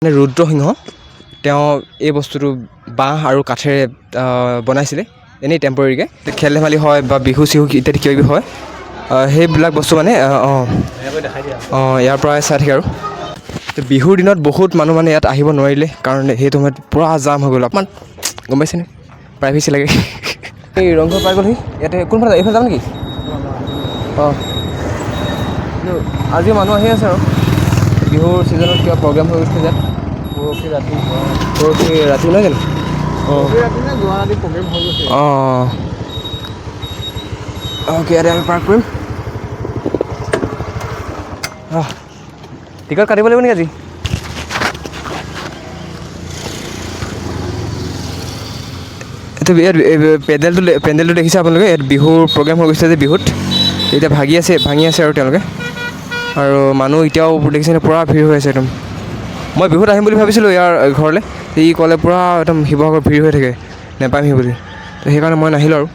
মানে ৰুদ্ৰসিংহ তেওঁ এই বস্তুটো বাঁহ আৰু কাঠেৰে বনাইছিলে এনেই টেম্পৰেৰীকৈ। খেল ধেমালি হয় বা বিহু চিহু ইত্যাদি কিবা কিবি হয়, সেইবিলাক বস্তু মানে অঁ অঁ ইয়াৰ পৰাই চাই থাকে। আৰু তো বিহুৰ দিনত বহুত মানুহ মানে ইয়াত আহিব নোৱাৰিলে, কাৰণ সেইটো সময়ত পূৰা জাম হৈ গ'ল। অকণমান গম পাইছেনে, প্ৰাইভেচি লাগে। এই ৰংঘৰ পাই গ'লহি। ইয়াতে কোনফালে, এইফালে যাম নেকি? অঁ, কিন্তু আজিও মানুহ আহি আছে। আৰু বিহুৰ ছিজনত কিবা প্ৰগ্ৰেম হৈ গৈছিলে ইয়াত পৰহি ৰাতি। পৰহি ৰাতি নহয় জানো? অঁ। ৰাতি নে যোৱা ৰাতি প্ৰগ্ৰেম হৈ গৈছে। অঁ, অ'কে, ইয়াতে আমি পাৰ্ক কৰিম। অঁ, টিকট কাটিব লাগিব নেকি আজি? এইটো ইয়াত পেণ্ডেলটো দেখিছে আপোনালোকে? ইয়াত বিহুৰ প্ৰগ্ৰেম হৈ গৈছে যে বিহুত, এতিয়া ভাগি আছে, ভাঙি আছে। আৰু তেওঁলোকে আৰু মানুহ এতিয়াও দেখিছেনে, পূৰা ভিৰ হৈ আছে একদম। মই বিহুত আহিম বুলি ভাবিছিলোঁ ইয়াৰ ঘৰলৈ, ই ক'লে পূৰা একদম শিৱসাগৰ ভিৰ হৈ থাকে, নাপামহি বুলি, তো সেইকাৰণে মই নাহিলোঁ। আৰু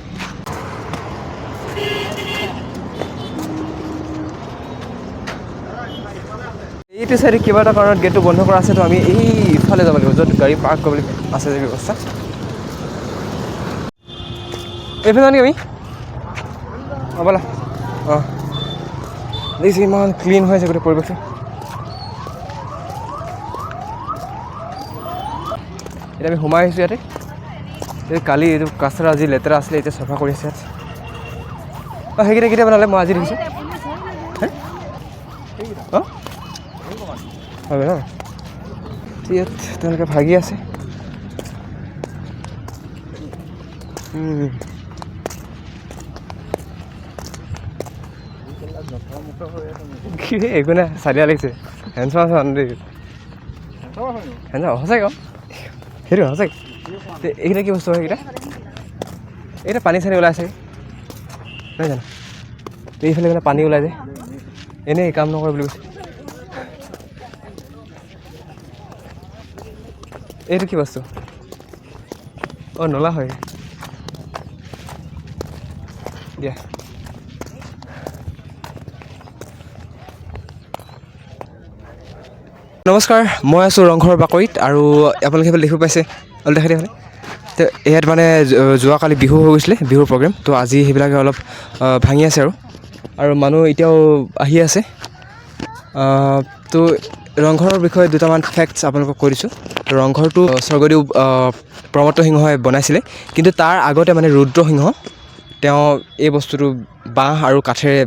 এইটো চাইডে কিবা এটা কাৰণত গেটটো বন্ধ কৰা আছে, তো আমি এই ইফালে যাব লাগিব, য'ত গাড়ী পাৰ্ক কৰিবলৈ আছে যে ব্যৱস্থা। এইফালে যাওঁ নেকি আমি? অঁ, ব'লা। অঁ, দেখিছে ইমান ক্লিন হৈ আছে গোটেই পৰিৱেশটো। এতিয়া আমি সোমাই আহিছোঁ ইয়াতে। এই কালি এইটো কাছৰা আজি লেতেৰা আছিলে, এতিয়া চাফা কৰি আছে ইয়াত। অঁ, সেইকেইটা কেতিয়া বনালে? মই আজি দেখিছোঁ। অঁ, হয় ন? ইয়াত তেওঁলোকে ভাগি আছে। কি একো নাই, চাৰিয়া লাগিছে। হেণ্ডচাম আছে মানুহ দেই, হেণ্ডচাম সঁচাকৈ। অঁ, সেইটো সঁচাকৈ। এইকেইটা কি বস্তু হয়? এইকেইটা এইকেইটা পানী চানী ওলাই চাগে, নহয় জানো? এইফালে মানে পানী ওলাই যায়, এনেই কাম নকৰে বুলি কৈছে। এইটো কি বস্তু? অঁ, নলা হয় দিয়া। নমস্কাৰ, মই আছোঁ ৰংঘৰ বাকৰিত আৰু আপোনালোকে সেইফালে দেখিব পাইছে, অলপ দেখাই দিয়া। তো ইয়াত মানে যোৱাকালি বিহু হৈ গৈছিলে, বিহুৰ প্ৰগ্ৰেম, তো আজি সেইবিলাকে অলপ ভাঙি আছে। আৰু আৰু মানুহ এতিয়াও আহি আছে। তো ৰংঘৰৰ বিষয়ে দুটামান ফেক্টছ আপোনালোকক কৈ দিছোঁ। ৰংঘৰটো স্বৰ্গদেউ প্ৰমত্ত সিংহই বনাইছিলে, কিন্তু তাৰ আগতে মানে ৰুদ্ৰসিংহ তেওঁ এই বস্তুটো বাঁহ আৰু কাঠেৰে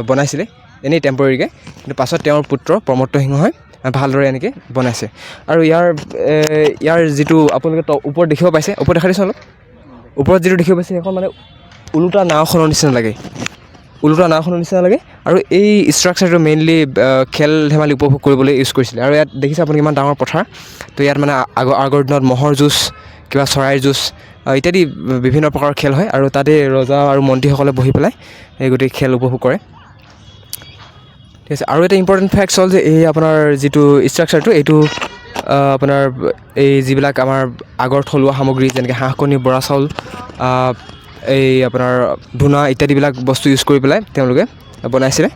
বনাইছিলে এনেই টেম্পৰেৰীকৈ, কিন্তু পাছত তেওঁৰ পুত্ৰ প্ৰমত্ত সিংহই ভালদৰে এনেকৈ বনাইছে। আৰু ইয়াৰ ইয়াৰ যিটো আপোনালোকে ওপৰত দেখিব পাইছে, ওপৰত দেখাই দিছোঁ অলপ, ওপৰত যিটো দেখিব পাইছে সেইখন মানে ওলোটা নাওখনৰ নিচিনা লাগে, ওলোটা নাওখনৰ নিচিনা লাগে। আৰু এই ষ্ট্ৰাকচাৰটো মেইনলি খেল ধেমালি উপভোগ কৰিবলৈ ইউজ কৰিছিলে। আৰু ইয়াত দেখিছে আপুনি ইমান ডাঙৰ পথাৰ, তো ইয়াত মানে আগৰ দিনত ম'হৰ যুঁজ, কিবা চৰাইৰ যুঁজ ইত্যাদি বিভিন্ন প্ৰকাৰৰ খেল হয়। আৰু তাতে ৰজা আৰু মন্ত্ৰীসকলে বহি পেলাই এই গোটেই খেল উপভোগ কৰে। ঠিক আছে। আৰু এটা ইম্পৰ্টেণ্ট ফেক্টছ হ'ল যে এই আপোনাৰ যিটো ষ্ট্ৰাকচাৰটো, এইটো আপোনাৰ এই যিবিলাক আমাৰ আগৰ থলুৱা সামগ্ৰী, যেনেকৈ হাঁহ কণী, বৰা চাউল, এই আপোনাৰ ধূনা ইত্যাদিবিলাক বস্তু ইউজ কৰি পেলাই তেওঁলোকে বনাইছিলে।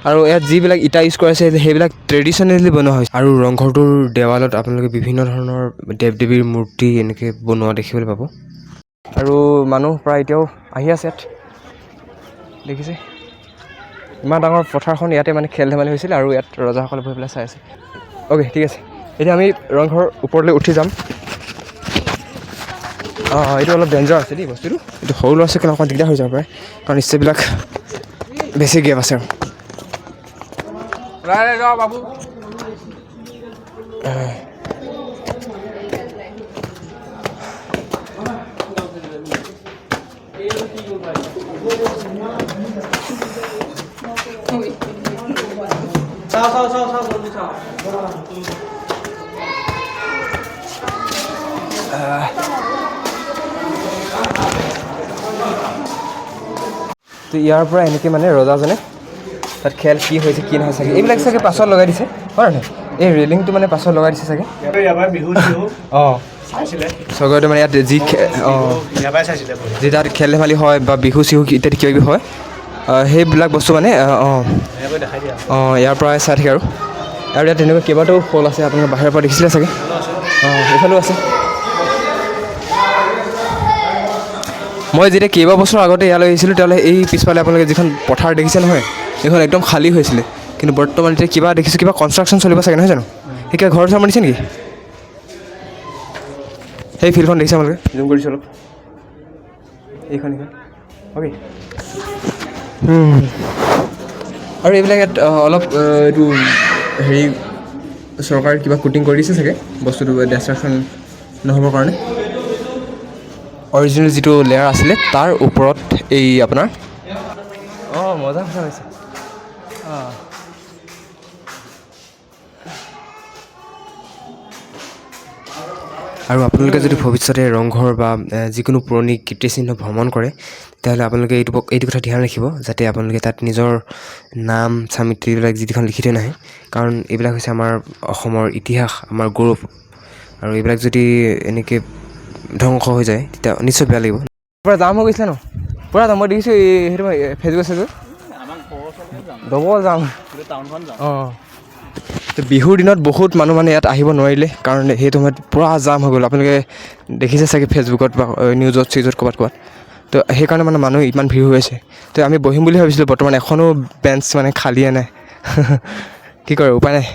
আৰু ইয়াত যিবিলাক ইটা ইউজ কৰা হৈছে সেইবিলাক ট্ৰেডিশ্যনেলি বনোৱা হৈছে। আৰু ৰংঘৰটোৰ দেৱালত আপোনালোকে বিভিন্ন ধৰণৰ দেৱ দেৱীৰ মূৰ্তি এনেকৈ বনোৱা দেখিবলৈ পাব। আৰু মানুহ প্ৰায় এতিয়াও আহি আছে ইয়াত। দেখিছে ইমান ডাঙৰ পথাৰখন, ইয়াতে মানে খেল ধেমালি হৈছিল আৰু ইয়াত ৰজাসকলে বহি পেলাই চাই আছে। অ'কে, ঠিক আছে, এতিয়া আমি ৰংঘৰৰ ওপৰলৈ উঠি যাম। অঁ, এইটো অলপ ডেঞ্জাৰ আছে দেই বস্তুটো, এইটো সৰু ল'ৰা ছোৱালীৰ অকণমান দিগদাৰ হৈ যাব পাৰে, কাৰণ ষ্টেপবিলাক বেছি গেপ আছে। আৰু বাবু। চাওঁ চাওঁ চাওঁ চাওঁ, জলদি চাওঁ। তো ইয়াৰ পৰা এনেকৈ মানে ৰজাজনে তাত খেল কি হৈছে কি নহয় চাগে এইবিলাক চাগে পাছত লগাই দিছে, হয় নহয়? এই ৰেলিংটো মানে পাছত লগাই দিছে চাগে। ইয়াৰ পৰাই বিহু চিহু অঁ, চাইছিলে। স্বৰ্গদেউ মানে ইয়াত যি অঁ ইয়াৰ পৰাই চাইছিলে বহি। যি তাত খেল ধেমালি হয় বা বিহু চিহু ইত্যাদি কিবা কিবি হয়, সেইবিলাক বস্তু মানে অঁ ধুনীয়াকৈ দেখাই দিয়া। অঁ, ইয়াৰ পৰাই চাই থাকে। আৰু আৰু ইয়াত তেনেকুৱা কেইবাটাও শ'ল আছে, আপোনালোকে বাহিৰৰ পৰা দেখিছিলে চাগে। অঁ, এইফালেও আছে। মই যেতিয়া কেইবা বছৰ আগতে ইয়ালৈ আহিছিলোঁ, তেতিয়াহ'লে এই পিছফালে আপোনালোকে যিখন পথাৰ দেখিছে নহয়, সেইখন একদম খালী হৈছিলে। কিন্তু বৰ্তমান এতিয়া কিবা দেখিছোঁ, কিবা কনষ্ট্ৰাকশ্যন চলিব চাগে, নহয় জানো? সেই কিবা ঘৰ চৰ বনিছে নেকি? সেই ফিল্ডখন দেখিছে আপোনালোকে, জুম কৰিছোঁ অলপ, এইখন এইখন, অ'কে। আৰু এইবিলাক ইয়াত অলপ এইটো হেৰি চৰকাৰে কিবা কোটিং কৰি দিছে চাগে বস্তুটো ডেষ্ট্ৰাকশ্যন নহ'বৰ কাৰণে। অৰিজিনেল যিটো লেয়াৰ আছিলে তাৰ ওপৰত এই আপোনাৰ অঁ মজা কথা হৈছে। অঁ, আৰু আপোনালোকে যদি ভৱিষ্যতে ৰংঘৰ বা যিকোনো পুৰণি কীৰ্তিচিহ্ন ভ্ৰমণ কৰে, তেতিয়াহ'লে আপোনালোকে এইটো কথা ধ্যান ৰাখিব যাতে আপোনালোকে তাত নিজৰ নাম চাম ইত্যাদিবিলাক যিকেইখন লিখি থৈ নাহে, কাৰণ এইবিলাক হৈছে আমাৰ অসমৰ ইতিহাস, আমাৰ গৌৰৱ। আৰু এইবিলাক যদি এনেকৈ ধ্বংস হৈ যায় তেতিয়া নিশ্চয় বেয়া লাগিব। পূৰা জাম হৈ গৈছিলে ন? পূৰা জাম, মই দেখিছোঁ এই সেইটো ফেচবুক চেচবুক ডবল জাম। অঁ, তো বিহুৰ দিনত বহুত মানুহ মানে ইয়াত আহিব নোৱাৰিলে, কাৰণ সেইটো সময়ত পূৰা জাম হৈ গ'ল। আপোনালোকে দেখিছে চাগে ফেচবুকত বা নিউজত চিউজত ক'ৰবাত ক'ৰবাত। তো সেইকাৰণে মানে মানুহ ইমান ভিৰ হৈ আছে। তো আমি বহিম বুলি ভাবিছিলোঁ, বৰ্তমান এখনো বেঞ্চ মানে খালীয়ে নাই। কি কৰে উপায় নাই,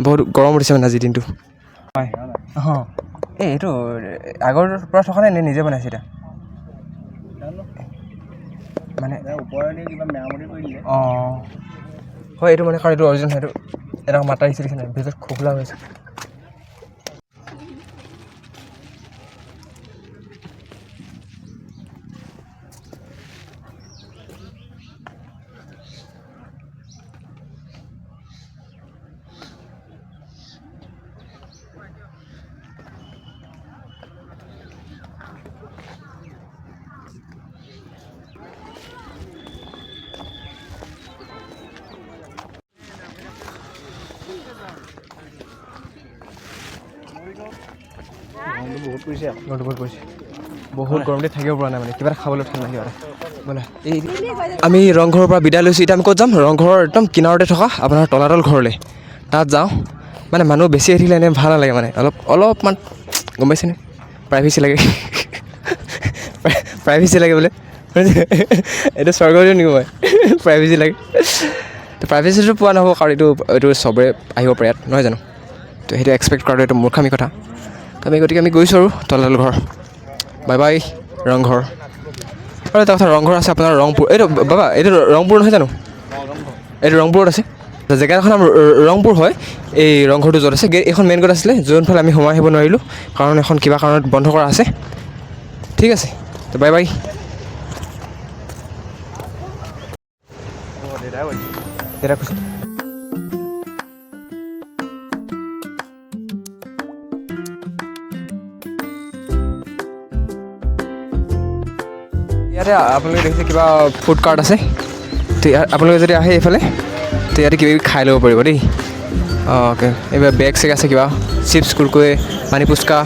বহুত গৰম উঠিছে মানে আজিৰ দিনটো। হয়, অঁ, এই এইটো আগৰ পৰা থকা নাই নে নিজে বনাইছে এতিয়া? মানে অঁ হয়, এইটো মানে কাৰণ এইটো অৰিজিনেল, সেইটো এনেকুৱা মাতা আহিছে, দেখিছে নাই, ভিতৰত খোখলা হৈ আছে। বহুত পৰিছে, গৰমটো বহুত পৰিছে, বহুত গৰম দি থাকিব পৰা নাই, মানে কিবা এটা খাবলৈ ঠাণ্ডা কিবা এটা। ব'লা, এই আমি ৰংঘৰৰ পৰা বিদায় লৈছোঁ। এতিয়া আমি ক'ত যাম? ৰংঘৰৰ একদম কিনাৰতে থকা আপোনাৰ তলাতল ঘৰলৈ, তাত যাওঁ। মানে মানুহ বেছি আহি থাকিলে এনেই ভাল নালাগে, মানে অলপ অলপমান গম পাইছেনে, প্ৰাইভেচি লাগে, প্ৰাইভেচি লাগে বোলে। এইটো স্বৰ্গদেউ নেকি মই, প্ৰাইভেচি লাগে। তো প্ৰাইভেচিটো পোৱা নহ'ব, কাৰণ এইটো এইটো চবৰে আহিব পাৰে ইয়াত, নহয় জানো? তো সেইটো এক্সপেক্ট কৰাটো এইটো মূৰ্খামি কথা। আমি গতিকে আমি গৈছোঁ আৰু তলাতল ঘৰ। Bye bye Rang Ghar. আৰু এটা কথা, ৰংঘৰ আছে আপোনাৰ ৰংপুৰ, এইটো বাবা এইটো ৰংপুৰ নহয় জানো? এইটো ৰংপুৰত আছে। জেগাডোখৰ নাম ৰংপুৰ হয়। এই ৰংঘৰটো য'ত আছে, এইখন মেইন গেট আছিলে, যোনফালে আমি সোমাই আহিব নোৱাৰিলোঁ, কাৰণ এখন কিবা কাৰণত বন্ধ কৰা আছে। ঠিক আছে, তো বাই বাই। দেউতা কৈছে। ইয়াতে আপোনালোকে দেখিছে কিবা ফুড কাৰ্ট আছে। তো ইয়াত আপোনালোকে যদি আহে এইফালে, তো ইয়াতে কিবা কিবি খাই ল'ব পাৰিব দেই। অঁ, অ'কে, এইবাৰ বেগ চেগ আছে, কিবা চিপছ, কুৰকুৰে, পানী পুচকা।